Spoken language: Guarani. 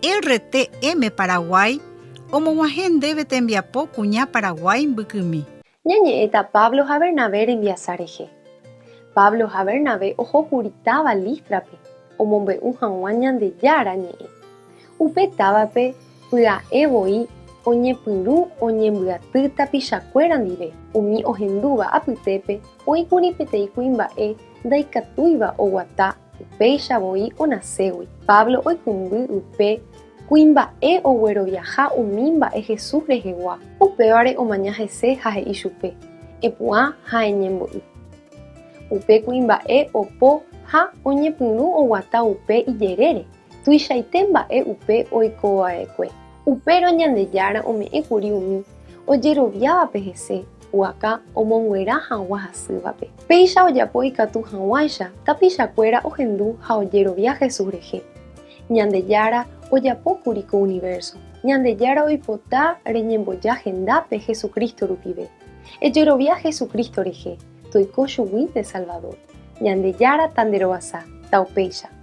RTM Paraguay omog̃uahẽ ndéve tembiapo kuña Paraguái mbykymi. Ñañe'ẽta Pablo ha Bernabé rembiasa rehe. Pablo ha Bernabé oho kuri táva Lístrape omombe'u hag̃ua Ñandejára ñe'ẽ. Upe távape pya'e voi oñepyrũ oñembyaty tapichakuéra ndive, umi ohendúva apytépe oĩkuri peteĩ kuimba'e ndaikatúiva oguata upéicha voi onaségui. Pablo oikũmby upe kuimba'e ogueroviaha umi mba'e Jesús rehegua, upévare omaña hese ha he'i chupe, Epu'ã ha eñembo'y. Upe kuimba'e opo ha oñepyrũ oguata upe ijerére, tuichaite mba'e upe oikova'ekue. Upérõ Ñandejára ome'ẽkuri umi ojeroviávape hese pu'aka omonguera hag̃ua hasývape. Péicha ojapo ikatu hag̃uáicha tapichakuéra ohendu ha ojerovia Jesús rehe. Ñandejára ojapókuri ko univérso. Ñandejára oipota reñemboja hendápe Jesucristo rupive. Ejerovia Jesucristo rehe, toiko chugui nde Salvador. Ñandejára tanderovasa. Taupéicha.